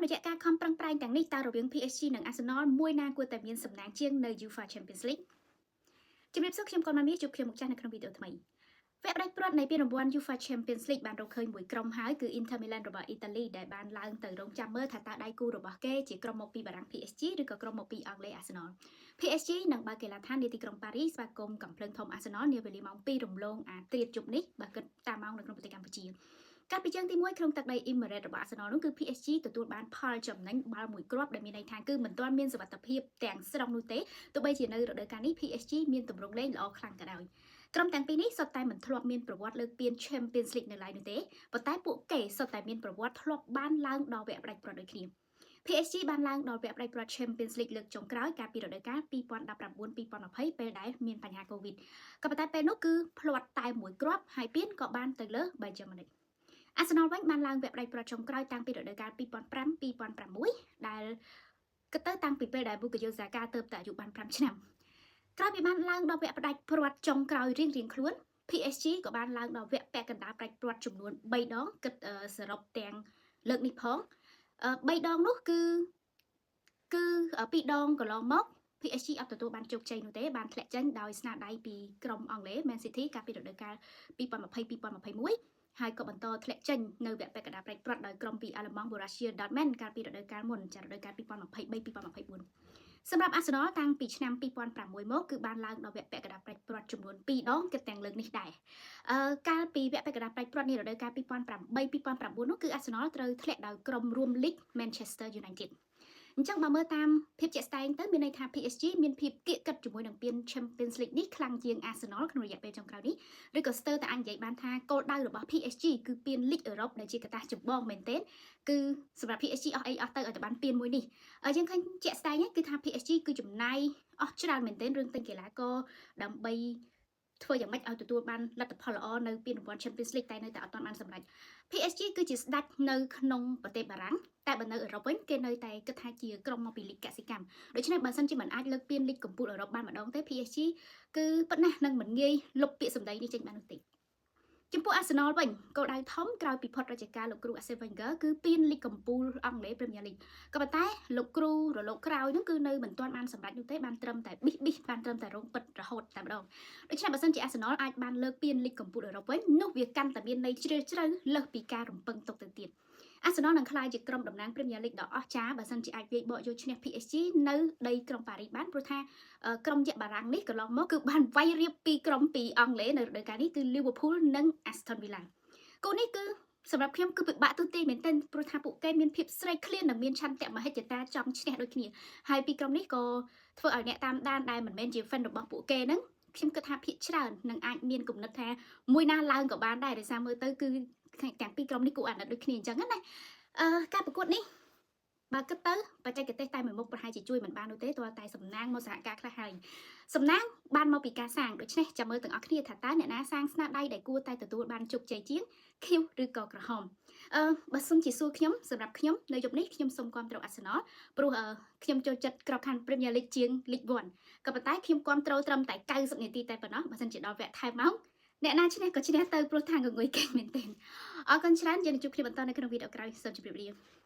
តាមរយៈការខំប្រឹងប្រែងទាំងនេះតើរវាង PSG និង Arsenal មួយណាគួរតែមានសំណាងជាងនៅ UEFA Champions League? ជំរាបសួរខ្ញុំកុនម៉ាមីជួបខ្ញុំមកចាស់នៅក្នុងវីដេអូថ្មីវគ្គផ្ដាច់ព្រាត់នៃពានរង្វាន់ UEFA Champions League បានរកឃើញមួយក្រុមហើយគឺ Inter Milan របស់អ៊ីតាលីដែលបានឡើងទៅរងចាំមើលថាតើដៃគូរបស់គេជាក្រុមមកពីបារាំង PSG ឬក៏ក្រុមមកពីអង់គ្លេស Arsenal។ PSG នឹងបើកកីឡដ្ឋាននាទីក្រុងប៉ារីសស្វាគមន៍កំភ្លើងធំ Arsenal នាវេលាម៉ោង2រំលងអាធ្រាត្រយប់នេះបើគិតតាមម៉ោងនៅក្នុងប្រទេសកម្ពុជាកាលពីជើងទី1ក្នុងទឹកដី Emirates របស់ Arsenal នោះគឺ PSG ទទួលបានផលចំណេញបាល់មួយគ្រាប់ដែលមានន័យថាគឺមិនទាន់មានសុវត្ថិភាពទាំងស្រុងនោះទេទោះបីជានៅរដូវកាលនេះ PSG មានទម្រង់លេងល្អខ្លាំងក៏ដោយក្រុមទាំងពីរនេះសុទ្ធតែមិនធ្លាប់មានប្រវត្តិលើកពាន Champions League នៅឡើយនោះទេប៉ុន្តែពួកគេសុទ្ធតែមានប្រវត្តិធ្លាប់បានឡើងដល់វគ្គផ្ដាច់ព្រាត់ដូចគ្នា PSG បានឡើងដល់វគ្គផ្ដាច់ព្រាត់ Champions League លើកចុងក្រោយកាលពីរដូវកាល2019-2020ពេលដែលមានបញ្ហា Covid ក៏ប៉ុន្តែពេលនោះគឺភ្លាត់តែមួយគ្រាប់ហើយពានក៏បានទៅលើ Bayern Munich។ Arsenal វិញបានឡើងវគ្គផ្ដាច់ព្រាត់ចុងក្រោយតាំងពីរដូវកាល2005-2006ដែលគិតទៅតាំងពីពេលដែល Bukayo Saka ទើបតែអាយុបាន5ឆ្នាំក្រោយពីបានឡើងដល់វគ្គផ្ដាច់ព្រាត់ចុងក្រោយរៀងៗខ្លួន PSG ក៏បានឡើងដល់វគ្គពាក់កណ្ដាលផ្ដាច់ព្រាត់ចំនួន3ដងគិតសរុបទាំងលើកនេះផង3ដងនោះគឺ2ដងកន្លងមក PSG អត់ទទួលបានជោគជ័យនោះទេបានធ្លាក់ចេញដោយស្នាដៃពីក្រុមអង់គ្លេស Man City កាលពីរដូវកាល2020-2021ហើយក៏បន្តធ្លាក់ចេញនៅវគ្គពាក់កណ្ដាលផ្ដាច់ព្រាត់ដោយក្រុមពីអាល្លឺម៉ង់ Borussia Dortmund កាលពីរដូវកាលមុនចារដូវកាល2023-2024សម្រាប់ Arsenal តាំងពីឆ្នាំ2006មកគឺបានឡើងដល់វគ្គពាក់កណ្ដាលផ្ដាច់ព្រាត់ចំនួន2ដងគិតទាំងលើកនេះដែរអឺកាលពីវគ្គពាក់កណ្ដាលផ្ដាច់ព្រាត់នៃរដូវកាល2008-2009នោះគឺ Arsenal ត្រូវធ្លាក់ដោយក្រុមរួមលីក Manchester United។ អញ្ចឹងបើមើលតាមភាពជាក់ស្ដែងទៅមានន័យថា PSG មានភាពគៀកកិតជាមួយនឹងពាន Champions League នេះខ្លាំងជាង Arsenal ក្នុងរយៈពេលចុងក្រោយនេះឬក៏ស្ទើរតែអាចនិយាយបានថាគោលដៅរបស់ PSG គឺពាន League Europe ដែលជាកត្តាចម្បងមែនទែនគឺសម្រាប់ PSG អស់អីអស់ទៅឲ្យតែបានពានមួយនេះយើងឃើញជាក់ស្ដែងគឺថា PSG គឺចំណាយអស់ច្រើនមែនទែនរឿងទិញកីឡាករដើម្បីធ្វើយ៉ាងម៉េចឲ្យទទួលបានលទ្ធផលល្អនៅពានរង្វាន់ Champions League តែនៅតែអត់ទាន់បានសម្រេច PSG គឺជាស្ដេចនៅក្នុងប្រទេសបារាំងតែបើនៅអឺរ៉ុបវិញគេនៅតែគិតថាជាក្រុមមកពីលីកកសិកម្មដូច្នេះបើសិនជាមិនអាចលើកពានលីកកំពូលអឺរ៉ុបបានម្ដងទេ PSG គឺប៉ុណ្ណានឹងមិនងាយលុបពាក្យសម្ដីនេះចេញបាននោះទេចំពោះ Arsenal វិញគោលដៅធំក្រោយពីផុតរាជការលោកគ្រូ Arsene Wenger គឺពានលីកកំពូលអង់គ្លេស Premier League ក៏ប៉ុន្តែលោកគ្រូរលកក្រោយនោះគឺនៅមិនទាន់បានសម្រេចនោះទេបានត្រឹមតែប៊ិះប៊ិះបានត្រឹមតែរងពិតរហូតតែម្ដងដូច្នេះបើសិនជា Arsenal អាចបានលើកពានលីកកំពូលអឺរ៉ុបវិញនោះវាកាន់តែមានន័យជ្រាលជ្រៅលើសពីការរំពឹងទុកទៅទៀតអាសនលនឹងក្លាយជាក្រុមតំណាង Premier League ដ៏អស្ចារ្យបើសិនជាអាចវាយបកយកឈ្នះ PSG នៅដីក្រុងប៉ារីសបានព្រោះថាក្រុមយក្សបារាំងនេះកន្លងមកគឺបានវាយរៀបពីក្រុមពីអង់គ្លេសនៅរដូវកាលនេះគឺ Liverpool និង Aston Villa។ គូនេះគឺសម្រាប់ខ្ញុំគឺពិបាកទូទេមែនទែនព្រោះថាពួកគេមានភាពស្រេកឃ្លាននិងមានឆន្ទៈមហិច្ឆតាចង់ឈ្នះដូចគ្នាហើយពីក្រុមនេះក៏ធ្វើឲ្យអ្នកតាមដានដែលមិនមែនជា fan របស់ពួកគេហ្នឹងខ្ញុំគិតថាភាគច្រើននឹងអាចមានគំនិតថាមួយណាឡើងក៏បានដែរដោយសារមើលទៅគឺទាំងពីរក្រុមនេះគួរអាណិតដូចគ្នាអញ្ចឹងណាអឺការប្រកួតនេះបើគិតទៅបច្ចេកទេសតែមួយមុខប្រហែលជាជួយមិនបាននោះទេទាល់តែសំណាងមកសហការខ្លះហើយសំណាងបានមកពីការសាងដូច្នេះចាំមើលទាំងអស់គ្នាថាតើអ្នកណាសាងស្នាដៃដែលគួរតែទទួលបានជោគជ័យជាងខៀវឬក៏ក្រហមអឺបើសិនជាសួរខ្ញុំសម្រាប់ខ្ញុំនៅយប់នេះខ្ញុំសូមគាំទ្រអាសនលព្រោះខ្ញុំចូលចិត្តក្របខ័ណ្ឌ Premier League ជាង League 1ក៏ប៉ុន្តែខ្ញុំគាំទ្រត្រឹមតែ90នាទីតែប៉ុណ្ណោះបើសិនជាដល់វគ្គថែមម៉ោងអ្នកណាឈ្នះក៏ឈ្នះទៅព្រោះថាងងុយគេងមែនទែនអរគុណច្រើនយើងនឹងជួបគ្នាបន្តនៅក្នុងវីដេអូក្រោយសូមជម្រាបលា។